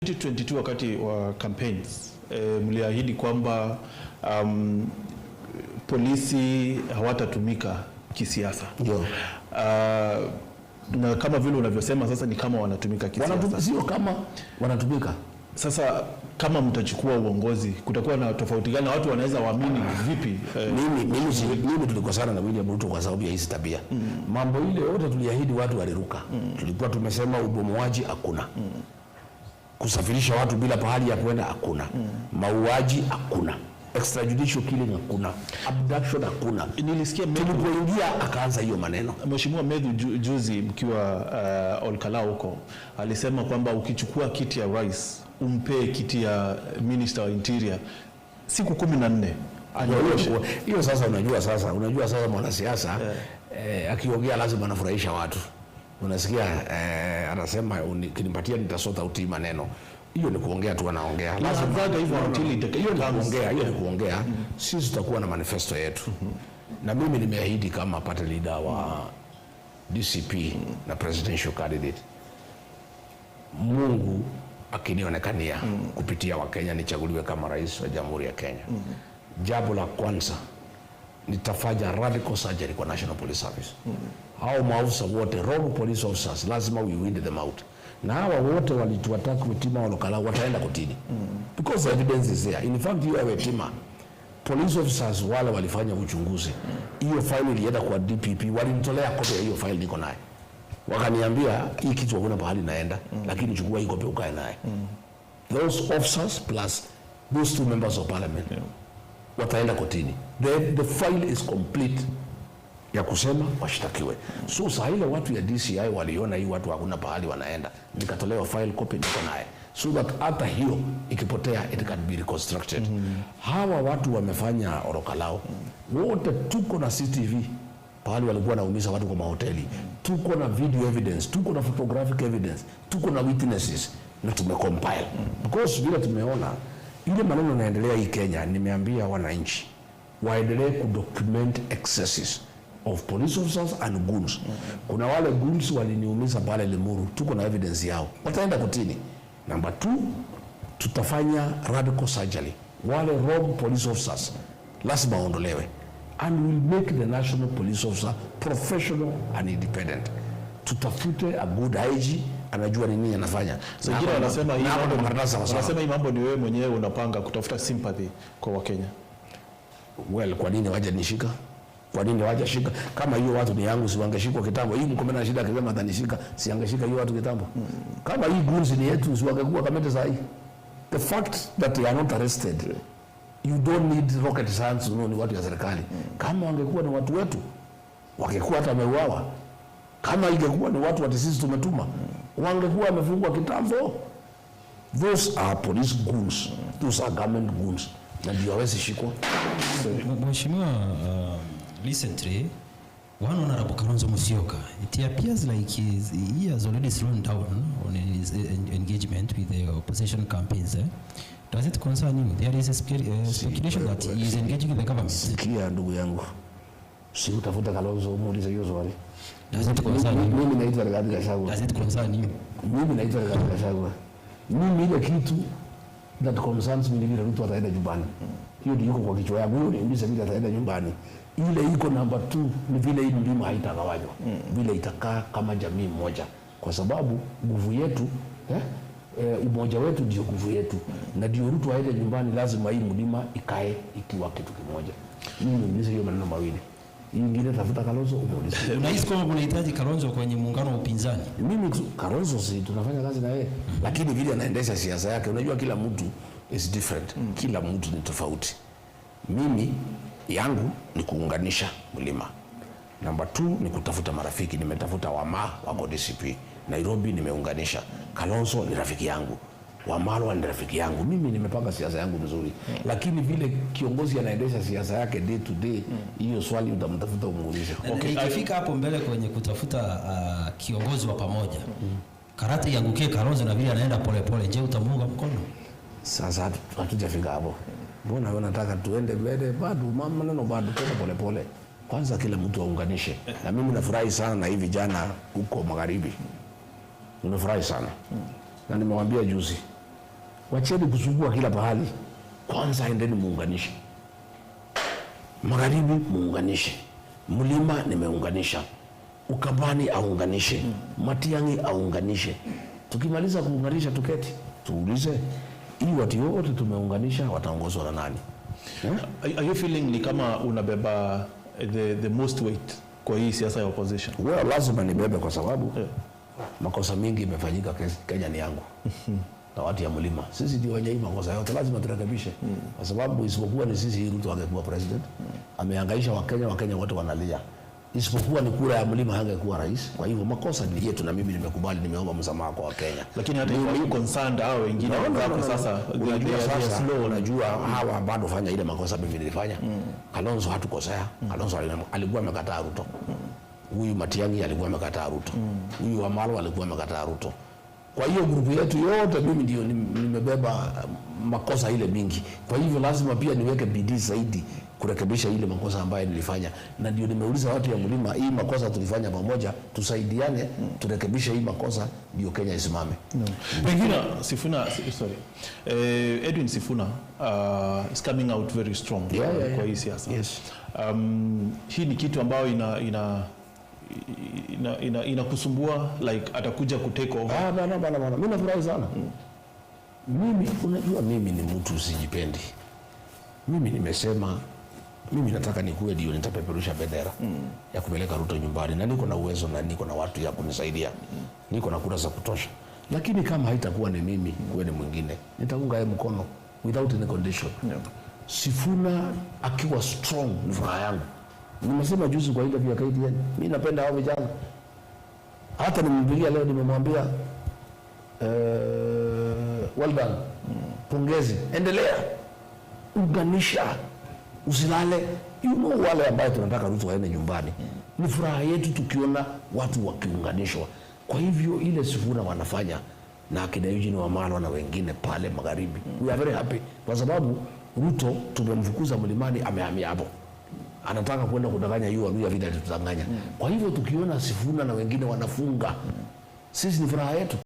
2022 wakati wa campaigns, mliahidi kwamba polisi hawatatumika kisiasa. Ndio. Na kama vile unavyosema sasa ni kama wanatumika kisiasa. Sio kama wanatumika. Sasa kama mtachukua uongozi, kutakuwa na tofauti gani? Watu wanaweza waamini vipi? Mimi tulikosana na William Ruto kwa sababu ya hizi tabia. Mambo ile yote tuliahidi watu waliruka. Tulikuwa tumesema ubomoaji hakuna. Kusafirisha watu bila pahali ya kwenda hakuna. Mauaji hakuna. Extrajudicial killing hakuna. Abduction hakuna. Nilisikia Methu, Tulipoingia akaanza hiyo maneno. Mheshimiwa Methu juzi mkiwa Olkalou huko alisema kwamba ukichukua kiti ya rais umpee kiti ya minister wa interior siku 14 anyoroshe. Hiyo sasa unajua sasa mwanasiasa akiongea lazima anafurahisha watu. Unasikia anasema ukinipatia nitasort out hii maneno. Hiyo ni kuongea tu anaongea. Lazima Inaanzaga hivyo until it hiyo ni comes. kuongea, hiyo ni kuongea. Sisi tutakuwa na manifesto yetu. Na mimi nimeahidi kama party leader wa DCP na presidential candidate, Mungu akinionekania kupitia Wakenya nichaguliwe kama rais wa Jamhuri ya Kenya, jambo la kwanza nitafanya radical surgery kwa National Police Service. Hao maafisa wote, rogue police officers, lazima we weed them out. Na hawa wote walituattack Witima, Olkalou, wataenda kotini because the evidence is there. In fact, hiyo ya Witima, police officers wale walifanya uchunguzi, hiyo file ilienda kwa DPP, walinitolea kopi ya hiyo file, niko naye, wakaniambia hii kitu hakuna pahali naenda, lakini chukua hii kopi ukae naye. Those officers plus those two members of parliament wataenda kotini. The file is complete ya kusema washtakiwe. So saa ile watu ya DCI waliona hii watu hakuna pahali wanaenda, nikatolewa file copy, niko naye, so that hata hiyo ikipotea it can be reconstructed. Hawa watu wamefanya Olkalou wote, tuko na CCTV pahali walikuwa naumiza watu kwa mahoteli, tuko na video evidence, tuko na photographic evidence, tuko na witnesses na tumecompile because vile tumeona ile maneno inaendelea hii Kenya, nimeambia wananchi waendelee kudocument excesses of police officers and goons. Kuna wale goons waliniumiza pale Limuru, tuko na evidence yao, wataenda kotini. Number two, tutafanya radical surgery. Wale rogue police officers lazima waondolewe and we'll make the national police officer professional and independent. Tutafute a good IG anajua nini anafanya. Wengine wanasema hii Na hapo mambo, ndo makaratasi sawa sawa. wanasema hii mambo ni wewe mwenyewe unapanga kutafuta sympathy kwa Wakenya. Well, kwa nini waja nishika? Kwa nini wajashika? Kama hiyo watu ni yangu, si wangeshikwa kitambo? Hii Murkomen na shida akisema atanishika, si angeshika hiyo watu kitambo? Kama hii goons ni yetu, si wangekuwa Kamete saa hii? The fact that they are not arrested, you don't need rocket science to know ni watu ya serikali. Kama wangekuwa ni watu wetu, wangekuwa hata wameuawa. Kama ingekuwa ni watu wati sisi tumetuma, wangekuwa wamefungwa kitambo. Those are police goons. Those are government goons. Na ndio hawezi shikwa. Mheshimiwa, recently, one Honorable Kalonzo Musyoka, it appears like he has already slowed down on his engagement with the opposition campaigns. Eh? Does it concern you? There is a speculation that he is engaging with the government. Sikia ndugu yangu, si utafuta Kalonzo umuulize hiyo swali. Does it concern you? Mimi naitwa Rigathi Gachagua. Does it concern you? Mimi naitwa Rigathi Gachagua. Mimi ile kitu that concerns me ni vile Ruto ataenda nyumbani. Hiyo ndio iko kwa kichwa yangu. Hiyo niulize vile ataenda nyumbani. Ile iko number 2 ni vile hii mlima haitagawanywa. Vile itakaa kama jamii moja, kwa sababu nguvu yetu umoja wetu ndio nguvu yetu, na ndio Ruto aende nyumbani, lazima hii mlima ikae ikiwa kitu kimoja. Mimi niulize hiyo maneno mawili. Hii ingine tafuta Kalonzo umuulize. Unahisi kwamba kunahitaji Kalonzo kwenye muungano wa upinzani? Mimi Kalonzo si tunafanya kazi na yeye, lakini vile anaendesha siasa yake, unajua kila mtu is different. Kila mtu ni tofauti. Mimi yangu ni kuunganisha mlima. Namba 2 ni kutafuta marafiki. Nimetafuta Wama wako DCP Nairobi, nimeunganisha. Kalonzo ni rafiki yangu, Wamalwa ni rafiki yangu. Mimi nimepanga siasa yangu mzuri, lakini vile kiongozi anaendesha siasa yake day to day, hiyo swali utamtafuta umuulize. Okay. Ikifika hapo mbele kwenye kutafuta kiongozi wa pamoja, karata iangukie Kalonzo na vile anaenda polepole, je, utamuunga mkono? Sasa hatujafika hapo. Mbona wewe unataka tuende mbele? Bado maneno bado, twende polepole. Kwanza kila mtu aunganishe. Na mimi nafurahi sana na hivi vijana huko magharibi, nimefurahi sana na nimewambia juzi, Wacheni kusugua kila pahali, kwanza endeni muunganishe. Magharibi muunganishe, mlima nimeunganisha, Ukambani aunganishe, Matiang'i aunganishe. Tukimaliza kuunganisha, tuketi tuulize, hii watu wote tumeunganisha wataongozwa na nani? Eh? Are you feeling ni kama unabeba the most weight kwa hii siasa ya opposition? Well, lazima nibebe kwa sababu makosa mingi imefanyika Kenya ni yangu na watu ya mlima. Sisi ndio wenye hii makosa yote, lazima turekebishe, kwa sababu isipokuwa ni sisi, Ruto angekuwa president. Amehangaisha Wakenya, Wakenya wote wanalia. Isipokuwa ni kura ya mlima hangekuwa rais. Kwa hivyo makosa ni yetu, na mimi nimekubali, nimeomba msamaha kwa Wakenya. Lakini hata if you concerned hao wengine No, no, wenzako no, no. sasa Unajua they are sasa, slow. Unajua hawa bado fanya ile makosa mimi nilifanya. Kalonzo hatukosea. Kalonzo alikuwa amekataa Ruto. Huyu Matiang'i alikuwa amekataa Ruto. Huyu Wamalwa alikuwa amekataa Ruto. Kwa hiyo grupu yetu yote mimi ndio nimebeba makosa ile mingi. Kwa hivyo lazima pia niweke bidii zaidi kurekebisha ile makosa ambayo nilifanya, na ndio nimeuliza watu ya mlima, hii makosa tulifanya pamoja, tusaidiane turekebishe hii makosa, ndio Kenya isimame. Pengine Sifuna, sorry. Edwin Sifuna is coming out very strong kwa hii siasa. Hii ni kitu ambayo ina inakusumbua like atakuja ku take over? Ah, bana bana bana, mimi nafurahi sana. Mimi unajua mimi ni mtu sijipendi. Mimi nimesema mimi nataka nikuwe ndio nitapeperusha bendera ya kupeleka Ruto nyumbani, na niko na uwezo na niko na watu ya kunisaidia, niko na kura za kutosha. Lakini kama haitakuwa ni mimi, kuwe ni mwingine, nitaunga yeye mkono without any condition. Sifuna akiwa strong ni furaha yangu. Nimesema juzi kwa interview ya KTN, mimi napenda hao vijana. Hata nimempigia leo nimemwambia well done, pongezi, endelea, unganisha, usilale. Wale ambayo tunataka Ruto waende nyumbani, ni furaha yetu tukiona watu wakiunganishwa. Kwa hivyo ile Sifuna wanafanya na akina Eugene Wamalwa na wengine pale magharibi, we are very happy kwa sababu Ruto tumemfukuza mlimani, amehamia hapo, anataka kwenda kudanganya yu Waluhya vile alitudanganya. Kwa hivyo tukiona Sifuna na wengine wanafunga, sisi ni furaha yetu.